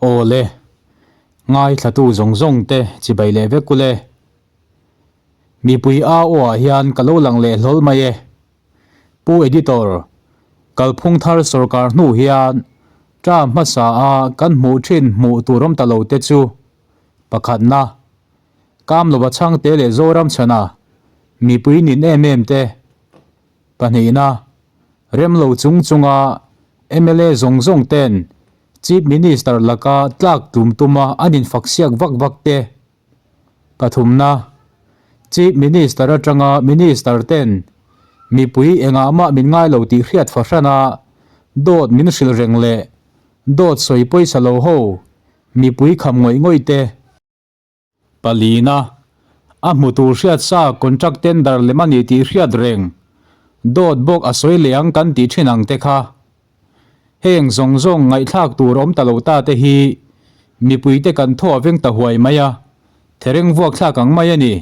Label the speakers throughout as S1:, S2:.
S1: Aw le, ngaithlatu zawng zawng te chibai leh vek ule. Mipui au aw ah hian ka lo lang leh hlawl mai e. Pu Editor, kalphung thar sorkar hnu hian term hmasa a kan hmuh thin hmuh tur awm ta lo te chu pakhatna, Kamlova Chhangte leh Zoramchhana mipui nin em em te, Pahnihna, rem lo chung chunga mla zawng zawng ten Chief Minister laka tlak tlum tuma an infaksiak vak vak te. Pathumna, Chief Minister atanga Minister ten mipui engah mah min ngai lo tih hriat fahrana dawt min hrilh reng leh dawt sawi pawisa lo ho mipui kham ngawih ngawih te. Palina, a hmu tur hriat sa contract tender lem a ni tih hriat reng, dawt bawk a sawi leh ang kan tih thin ang te kha. Heng zawng zawng ngaihthlak tur awm ta lo ta te hi mipuite kan thaw a veng ta huai mai a, thereng vuak thlak ang mai a ni.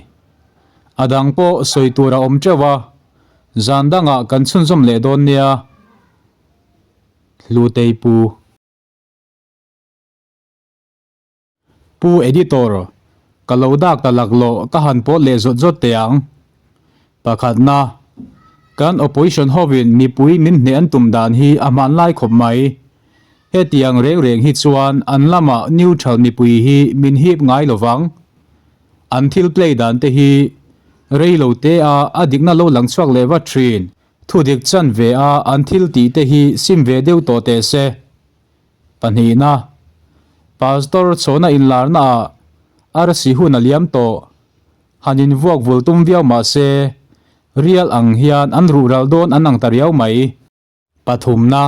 S1: A dang pawh sawi tur a awm teuh a, zan dangah kan chhunzawm leh dawn nia. Hlutei Pu. Pu Editor, ka lo dak ta laklawh ka han pawt leh zawt zawt teh ang. Pakhatna, kan opposition hovin mipui min hneh an tum dan hi a hmanlai khawp mai. Hetiang reng reng hi chuan an lamah neutral mipui hi min hip ngai lo vang. An thil play dan te hi rei lo te a a dikna lo lang chhuak leh vat thin. Thudik chan ve a an thil tih te hi sim ve deuh tawh teh se. Pahnihna, Pastor chhawna inlarna ah arsi hun a liam tawh. Han invuak vul tum viau mah se, rial ang hian an ruh ral dawn an ang ta riau mai. Pathumna,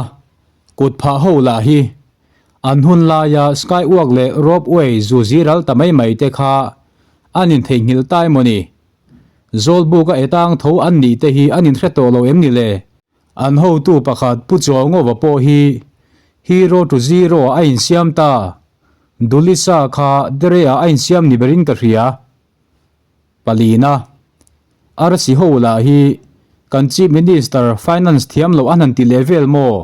S1: Kut phah ho lah hi an hun laia skywalk leh ropeway zu zi ral ta mai mai te kha an intheihnghilh ta emaw ni? Zawlbuka etang tho an nih te hi an inhre tawh lo em ni le? An hotu pakhat Pu Chuaungova pawh hi Hero to Zero ah a insiam ta, Dulisa kha Dere ah a insiam ni berin ka hria. Palina, Arsi ho lah hi kan Chief Minister Finance thiam loh an han ti leh vel maw?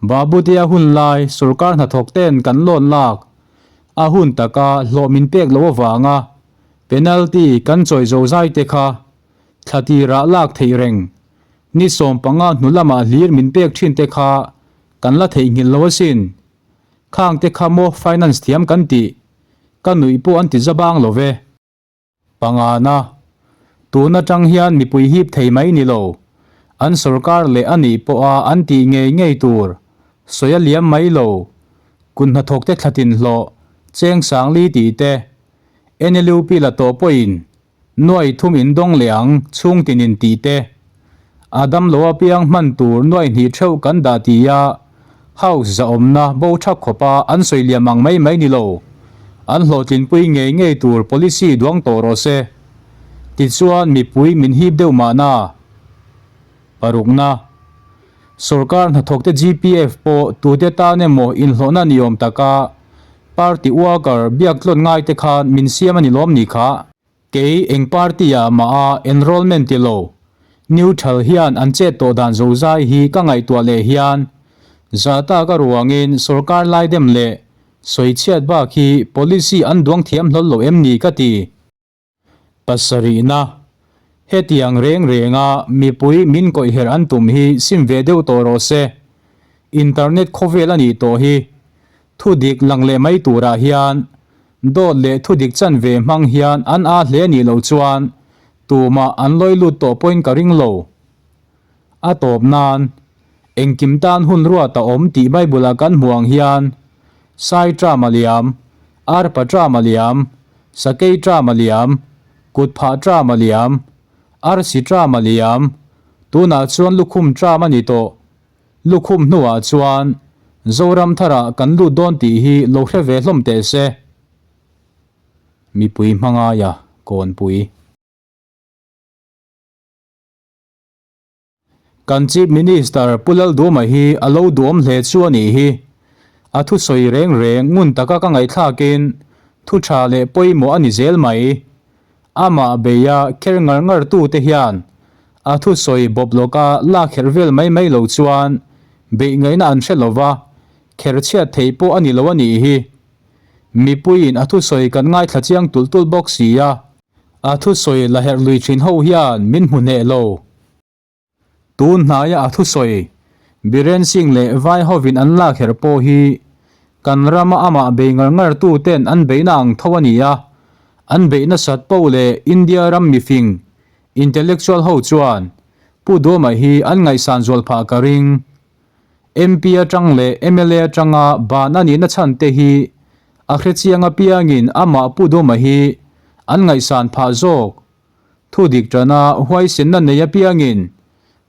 S1: Babutea hun lai sorkar hnathawk ten kan loan lak a hun taka hlawh min pek loh avanga penalty kan chawi zo zai te kha thla tirah lak theih reng Ni 15 hnu lamah hlir min pek thin te kha kan la theihnghilh lo asin. Khang te kha maw finance thiam kan tih? Ka nuih pawh an ti za bang lo ve. Pangana, tun atang hian mipui hip thei mai ni lo. An sorkar leh a nih pawha an tih ngei ngei tur sawi a liam mai lo. Kut hnathawk te thlatin hlawh cheng sangli tih te NLUP la tawh pawhin Nuai thum in dawng leh ang chhung tin in tih te. A dam lo apiang hman tur nuai hnih theuh kan dah ti a, house zahawmna bo thak khawp a an sawi liam ang mai mai ni lo. An hlawhtlinpui ngei ngei tur policy duang tawh rawh se. Tichuan mipui min hip deuh mahna. Parukna. Sorkar hnathawkte GPF pawh tute tan emaw inhlawhna ni awm taka party worker biak tlawn ngai te khan min siam a ni lawm ni kha? Kei eng party ah mah a enrollment ti lo, neutral hian an chet tawh dan zozai hi ka ngaihtuah leh hian zah tak a ruangin sorkar lai dem leh sawichhiat bak hi policy an duang thiam hlawl lo em ni ka ti. Pasarihna, Hetiang reng renga mipui min kawihherh an tum hi sim ve deuh tawh rawh se. Internet khawvel a nih tawh hi. Thudik lang leh mai turah hian dawt leh thudik chanve hmang hian an aa hle nih loh chuan tumah an lawi lut tawh pawhin ka ring lo. A tawp nan, engkim tan hun ruat a awm tih Bible-a kan hmuh ang hian Sai tram a liam, arpa tram a liam, sakei tram a liam, kutphah tram a liam, arsi tram a liam, tunah chuan lukhum tram a ni tawh. Lukhum hnuah chuan Zoram tharah kan lut dawn tih hi lo hre ve hlawm teh se. Mipui hmangaia kawnpui. Kan Chief Minister Pu Lalduma hi a lo duhawm hle chu a nih hi. A thusawi reng reng ngun taka ka ngaihthlakin thu tha leh pawimawh a ni zel mai. Amah beia kher ngar ngar tute hian a thusawi bawp lawka lak kherh vel mai mai lo chuan beih ngaihna an hre lova, kher chhiat theih pawh a ni lo a nih hi. Mipuiin a thusawi kan ngaithla chiang tulh tulh bawk si a, a thusawi la herh lui thin ho hian min hmu hneh lo. Tun hnaia a thusawi Biren Singh leh Vai hovin an lak herh pawh hi kan rama amah bei ngar ngar tu ten an beihna ang tho a ni a, an beih nasat poh leh India ram mifing, intellectual ho chuan Pu Duama hi an ngaihsan zual phah ka ring. MP atang leh mla atanga ban a nihna chhan te hi a hrechiang apiangin amah Pu Duama hi an ngaihsan phah zawk. Thu dik tana huaisenna nei apiangin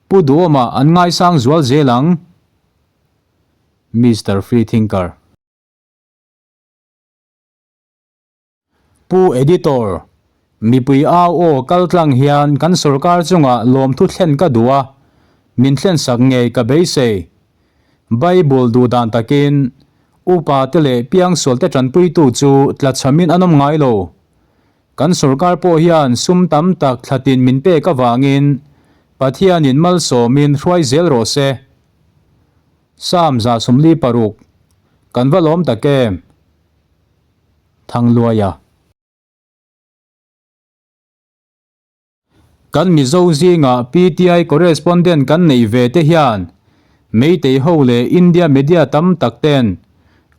S1: Pu Duama an ngaisang zual zel ang. Mister Freethinker. Pu Editor, mipui au aw kal tlang hian kan sorkar chungah lawmthu thlen ka duh a, min thlensak ngei ka beisei. Bible duh dan takin upa te leh piangsual te tanpuitu chu tlachhamin an awm ngai lo. Kan sorkar pawh hian sum tam tak thlatin min pek avangin Pathianin malsawmin hruai zel rawh se. Psalm 146, Kan va lawm tak em? Thangluaia. Kan Mizo zingah PTI correspondent kan neih ve te hian Meitei ho leh India media tam tak ten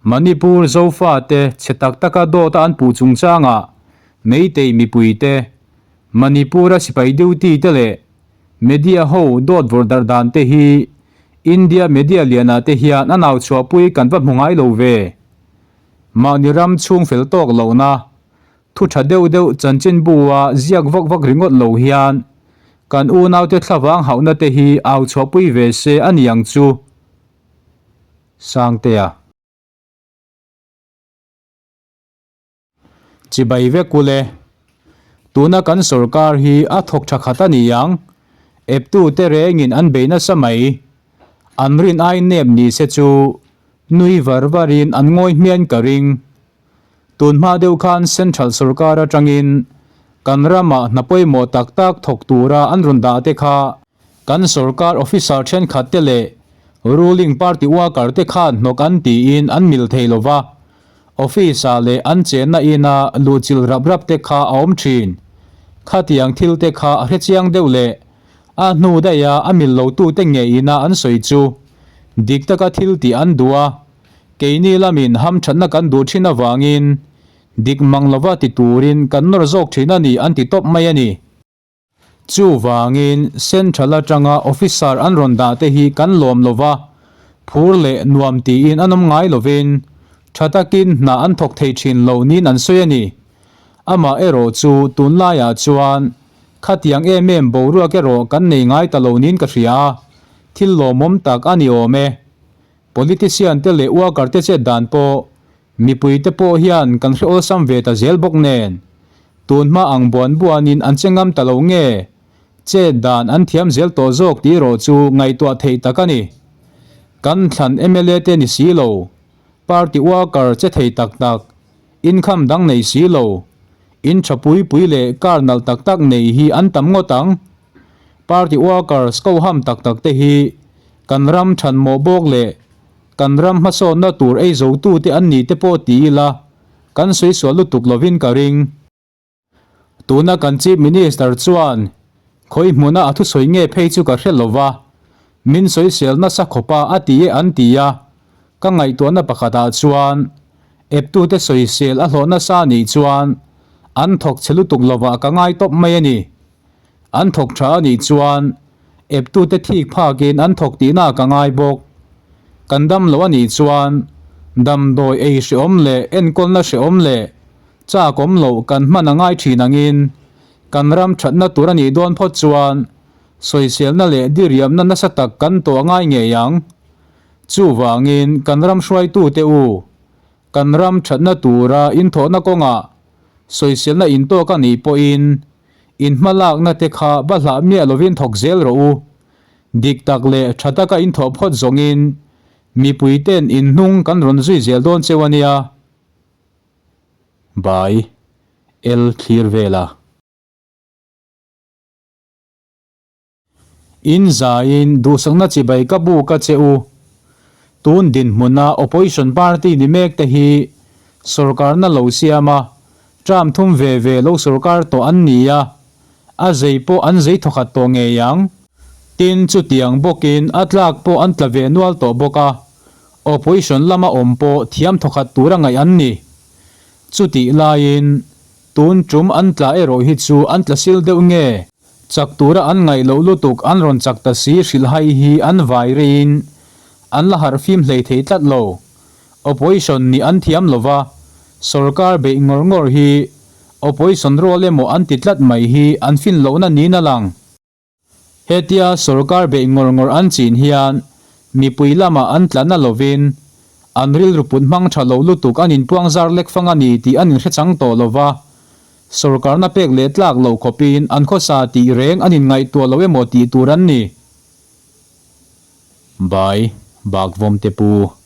S1: Manipur Zofa te chhe tak taka dawta an puh chungchangah Meitei mipui te, Manipur-a sipai duty te leh media ho dawt vawrh darh dan te hi India media lianah te hian a nau chhuahpui kan va hmu ngai lo ve. Mahni ram chhung fel tawk lohna, thu tha deuh deuh chanchinbu-a ziak vak vak ringawt lo hian kan unaute thlavang hauhna te hi au chhuahpui ve se a ni ang chu. Sangtea. Chibai vek ule. Tuna kan sorkar hi a thawk tha khat a ni ang. Eptu te rengin an bei nasa mai. An rin ai nep ni se chu nui var varin an ngawi hmian ka ring. Tun hma deuh khan Central sorkar atangin kan ramah hna pawimawh tak tak thawk tura an rawn dah te kha kan sorkar officer thenkhat te leh ruling party worker te khan hnawk an tiin an mil thei lova. Office-ah leh an chenna ina luhchilh rap rap te kha a awm thin. Khatiang thil te kha a hrechiang deuh leh a hnu daiha a mil lotute nge ina an sawi chu dik taka thil tih an duh a, keini lamin hamthatna kan duh thin avangin dik mang lova ti turin kan nawr zawk thin a ni an ti tawp mai a ni. Chuvangin Central atanga officer an rawn dah te hi kan lawm lo va, phur leh nuam tiin an awm ngai lovin tha takin hna an thawk thei thin lo niin an sawi a ni. Amah erawh chu tunlaiah chuan khatiang em em boruak erawh kan nei ngai ta lo niin ka hria a, thil lawmawm tak a ni awm e. Politician te leh worker te chet dan pawh Mipui te pawh hian kan hre awlsam ve ta zel bawk nen, tun hma ang buan buanin an che ngam ta lo nge? Chet dan an thiam zel tawh zawk tih erawh chu ngaihtuah theih tak a ni. Kan thlan mla te ni si lo, party worker che thei tak tak, income dang nei si lo, in tha pui pui leh car nalh tak tak nei hi an tam ngawt ang. Party workers ko ham tak tak te hi kan ram thanmawh bawk leh Kan ram hmasawnna tur ei zotute an ni te pawh ti ila, kan sawi sual lutuk lovin ka ring. Tuna kan Chief Minister chuan khawi hmuna a thusawi nge phei chu ka hre lova, min sawisel nasa khawpa a ti e an ti a, ka ngaihtuahna pakhatah chuan eptute sawisel a hlawh nasa nih chuan an thawk chhe lutuk lovah ka ngai tawp mai a ni. An thawk tha a nih chuan eptute thik phakin an thawk tihna ka ngai bawk. Kan dam lo a nih chuan damdawi ei hrehawm leh enkawlna hrehawm leh chak awm loh kan hman a ngai thin angin kan ram thatna tur a nih dawn phawt chuan sawiselna leh diriamna nasa tak kan tawh a ngai ngei ang. Chuvangin kan ram hruaitute u, kan ram thatna tura inthawhna kawngah sawiselna intawk a nih pawhin In hmalakna te kha va hlah miah lovin thawk zel rawh u. Dik tak leh tha taka in thawh phawt zawngin mipui ten in hnung kan rawn zui zel dawn cheu a nia. By El Thlir Vela. In zaiin duhsakna chibai ka buk a che u. Tun dinhmuna opposition party ni mek te hi Sorkarna lo siam a, term thum ve ve lo sorkar tawh an ni a, a zei pawh an zei thawkhat tawh ngei ang. Tin, chutiang bawkin a tlak pawh an tla ve nual tawh bawk a, opposition lama awm pawh thiam thawkhat tura ngaih an ni. Chutih laiin, tun tum an tla erawh hi chu an tla sil deuh nge? Chak tura an ngaih loh lutuk an rawn chak ta si hrilhhai hi an vai reiin an la harh fim hlei thei tlat lo. Opposition nih an thiam lo va, sorkar beih ngawr ngawr hi opposition rual emaw an ti tlat mai hi an fin lohna niin a lang. Hetia sorkar beih ngawr ngawr an chin hian mipui lamah an tla na lovin an rilru put hmang tha lo lutuk an inpuang zar lek fang a ni tih an inhrechang tawh lo va, sorkarna pek leh tlak lo khawpin an khawsa tih reng an inngaihtuah lo emaw tih tur an ni. Bai, Bakvawmte pu.